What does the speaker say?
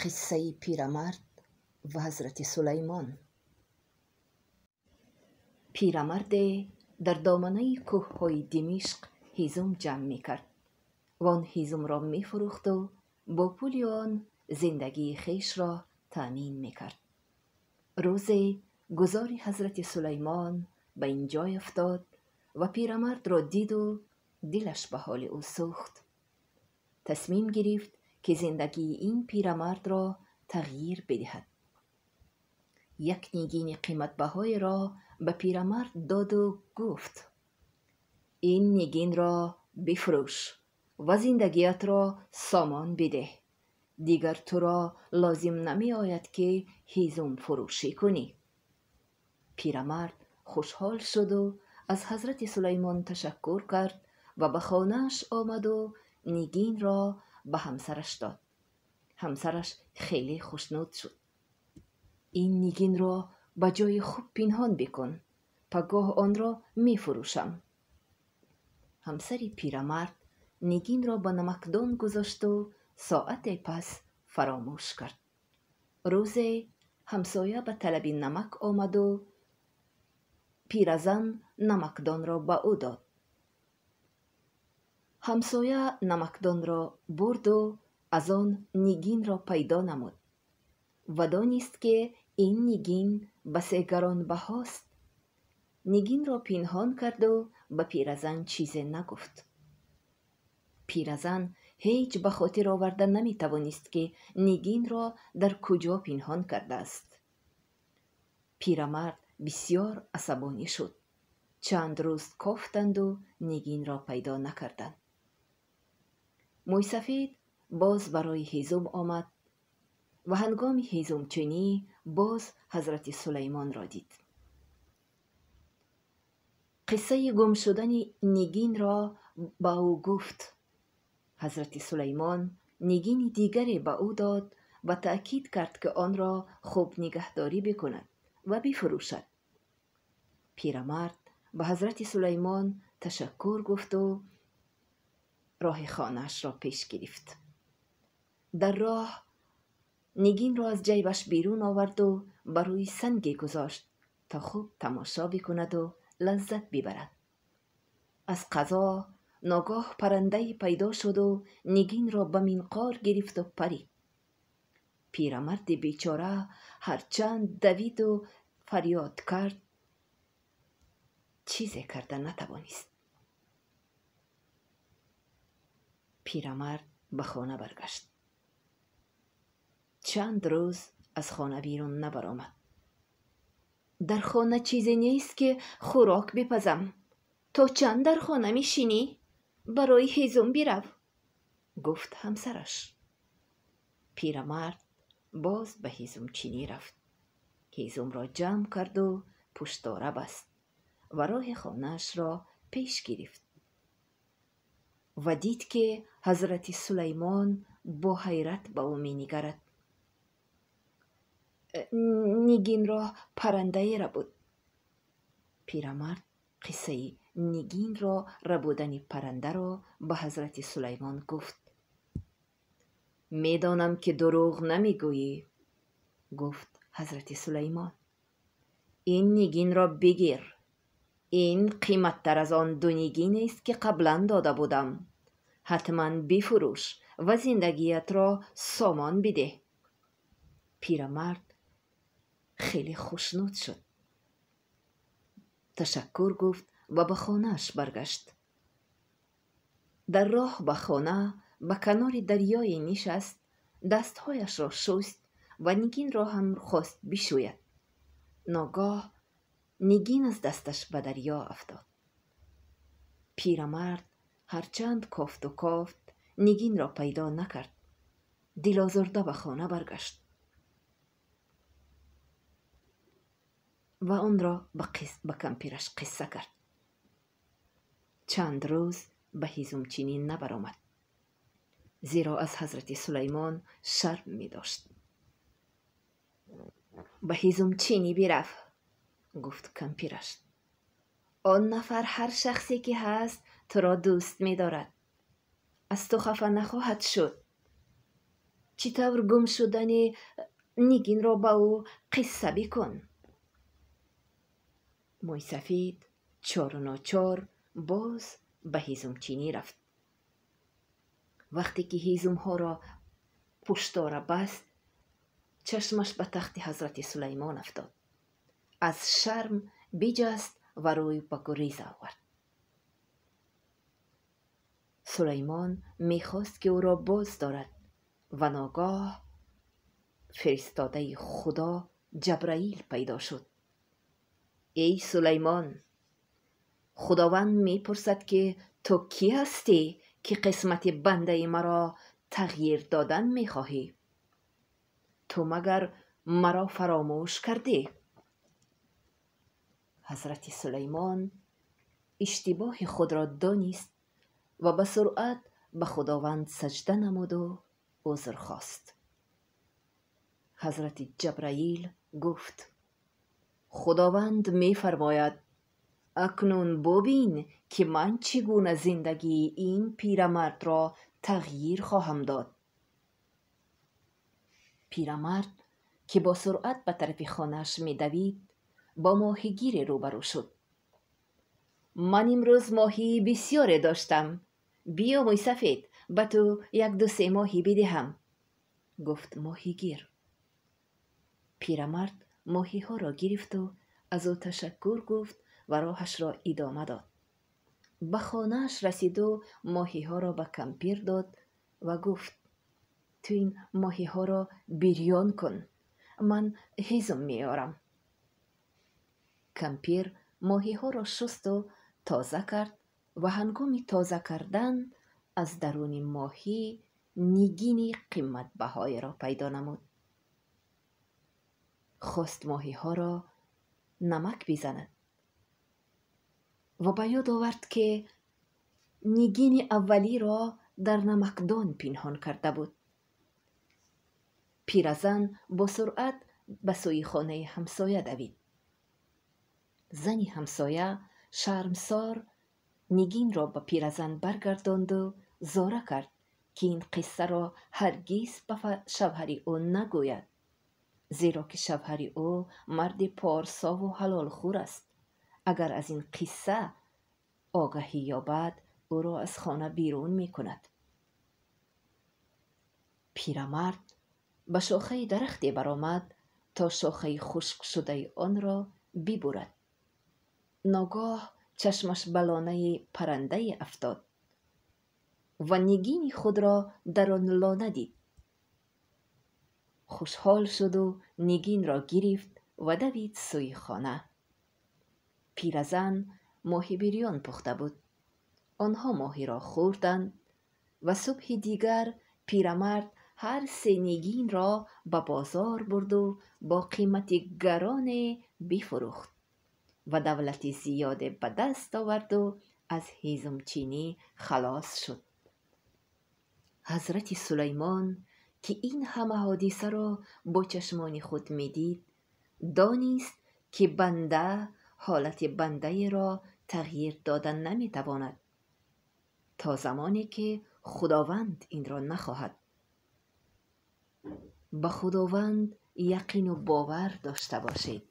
Қиссаи пирамард ва ҳазрати Сулаймон. Пирамарде дар доманаи кӯҳҳои Димишқ ҳизум ҷамъ мекард ва он ҳизумро мефурӯхту бо пули он зиндагии хешро таъмин мекард. Рӯзе гузори ҳазрати Сулаймон ба ин ҷой афтод ва пирамардро диду дилаш ба ҳоли ӯ сӯхт. Тасмим гирифт, ки зиндагии ин пирамардро тағйир бидиҳад. Як нигини қиматбаҳоеро ба пирамард доду гуфт: «Ин нигинро бифурӯш ва зиндагиятро сомон бидеҳ. Дигар туро лозим намеояд, ки ҳизумфурӯшӣ кунӣ». Пирамард хушҳол шуду аз ҳазрати Сулаймон ташаккур кард ва ба хонааш омаду нигинро ба ҳамсараш дод. Ҳамсараш хеле хушнуд шуд. «Ин нигинро ба ҷои хуб пинҳон бикун, пагоҳ онро мефурӯшам». Ҳамсари пирамард нигинро ба намакдон гузошту соате пас фаромӯш кард. Рӯзе ҳамсоя ба талаби намак омаду пиразан намакдонро ба ӯ дод. Ҳамсоя намакдонро бурду аз он нигинро пайдо намуд ва донист, ки ин нигин басе гаронбаҳост. Нигинро пинҳон карду ба пиразан чизе нагуфт. Пиразан ҳеҷ ба хотир оварда наметавонист, ки нигинро дар куҷо пинҳон кардааст. Пирамард бисёр асабонӣ шуд. Чанд рӯз кофтанду нигинро пайдо накарданд. Мӯйсафед боз барои ҳизум омад ва ҳангоми ҳизумчинӣ боз ҳазрати Сулаймонро дид. Қиссаи гум шудани нигинро ба ӯ гуфт. Ҳазрати Сулаймон нигини дигаре ба ӯ дод ва таъкид кард, ки онро хуб нигаҳдорӣ бикунад ва бифурӯшад. Пирамард ба ҳазрати Сулаймон ташаккур гуфту роҳи хонаашро пеш гирифт. Дар роҳ нигинро аз ҷайбаш берун оварду ба рӯи санге гузошт, то хуб тамошо бикунаду лаззат бибарад. Аз қазо ногоҳ паррандае пайдо шуду нигинро ба минқор гирифту парид. Пирамарди бечора ҳарчанд давиду фарёд кард, чизе карда натавонист. Пирамард ба хона баргашт. Чанд рӯз аз хона берун набаромад. «Дар хона чизе нест, ки хӯрок бипазам. То чанд дар хона мешинӣ? Барои ҳезум бирав», гуфт ҳамсараш. Пирамард боз ба ҳезумчинӣ рафт. Ҳезумро ҷамъ карду пуштора баст ва роҳи хонаашро пеш гирифт ва дид, ки ҳазрати Сулаймон бо ҳайрат ба ӯ менигарад. Нигинро паррандае рабуд. Пирамард қиссаи нигинро рабудани паррандаро ба ҳазрати Сулаймон гуфт. «Медонам, ки дурӯғ намегӯӣ», гуфт ҳазрати Сулаймон. «Ин нигинро бигир. Ин қиматтар аз он ду нигинест, ки қаблан дода будам. Ҳатман бифурӯш ва зиндагиятро сомон бидеҳ». Пирамард хеле хушнуд шуд, ташаккур гуфт ва ба хонааш баргашт. Дар роҳ ба хона ба канори дарёе нишаст, дастҳояшро шуст ва нигинро ҳам хост бишӯяд. Ногоҳ нигин аз дасташ ба дарё афтод. Пирамард ҳарчанд кофту кофт, нигинро пайдо накард. Дилозурда ба хона баргашт ва онро ба кампираш қисса кард. Чанд рӯз ба ҳизумчинӣ набаромад, зеро аз ҳазрати Сулаймон шарм медошт. «Ба ҳизумчинӣ бирав», гуфт кампираш. «Он нафар ҳар шахсе ки ҳаст, туро дӯст медорад, аз ту хафа нахоҳад шуд». Чӣ тавр гум шудани нигинро ба ӯ қисса бикун. Мӯйсафед чору ночор боз ба ҳезумчинӣ рафт. Вақте ки ҳезумҳоро пуштора баст, чашмаш ба тахти ҳазрати Сулаймон афтод. Аз шарм биҷаст ва рӯй ба гурез овард. Сулаймон мехост, ки ӯро боз дорад ва ногоҳ фиристодаи Худо Ҷабраил пайдо шуд. Эй Сулаймон, Худованд мепурсад, ки ту кӣ ҳастӣ, ки қисмати бандаи маро тағйир додан мехоҳӣ? Ту магар маро фаромӯш кардӣ? Ҳазрати Сулаймон иштибоҳи худро донист ва ба суръат ба Худованд саҷда намуду узр хост. Ҳазрати Ҷабраил гуфт: Худованд мефармояд: акнун бубин, ки ман чӣ гуна зиндагии ин пирамардро тағйир хоҳам дод. Пирамард, ки бо суръат ба тарафи хонааш медавид, бо моҳигире рӯбарӯ шуд. Ман имрӯз моҳии бисёре доштам. Биё, мӯйсафед, ба ту як-ду се моҳӣ бидиҳам, гуфт моҳигир. Пирамард моҳиҳоро гирифту аз ӯ ташаккур гуфт ва роҳашро идома дод. Ба хонааш расиду моҳиҳоро ба кампир дод ва гуфт: ту ин моҳиҳоро бирён кун, ман ҳезум меорам. Кампир моҳиҳоро шусту тоза кард ва ҳангоми тоза кардан аз даруни моҳӣ нигини қиматбаҳоеро пайдо намуд. Хост моҳиҳоро намак бизанад ва ба ёд овард, ки нигини аввалиро дар намакдон пинҳон карда буд. Пиразан бо суръат ба сӯи хонаи ҳамсоя давид. Зани ҳамсоя шармсор нигинро ба пиразан баргардонду зора кард, ки ин қиссаро ҳаргиз ба шавҳари ӯ нагӯяд, зеро ки шавҳари ӯ марди порсову ҳалолхӯр аст. Агар аз ин қисса огаҳӣ ёбад, ӯро аз хона берун мекунад. Пирамард ба шохаи дарахте баромад, то шохаи хушкшудаи онро бибурад. Ногоҳ чашмаш ба лонаи паррандае афтод ва нигини худро дар он лона дид. Хушҳол шуду нигинро гирифт ва давид сӯи хона. Пиразан моҳи бирён пухта буд. Онҳо моҳиро хӯрданд ва субҳи дигар пирамард ҳар се нигинро ба бозор бурду бо қимати гароне бифурӯхт ва давлати зиёде ба даст оварду аз ҳезумчинӣ халос шуд. Ҳазрати Сулаймон, ки ин ҳама ҳодисаро бо чашмони худ медид, донист, ки банда ҳолати бандаеро тағйир дода наметавонад, то замоне ки Худованд инро нахоҳад. Ба Худованд яқину бовар дошта бошед.